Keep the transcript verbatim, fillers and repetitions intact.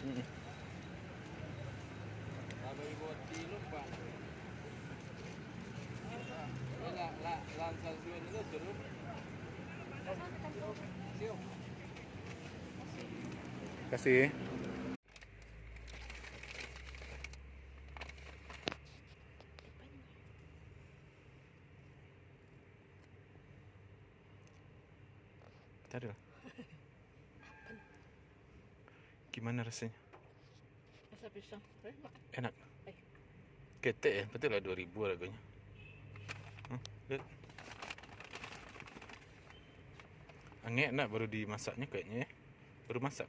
Mm-mm. Kasih. Taruh. Gimana rasanya? Rasa pisang. Enak, Mak? Enak. Eh. Ketek ya, betul lah dua ribu harganya. Hmm, lihat. Angek nak baru dimasaknya kayaknya ya. Baru masak.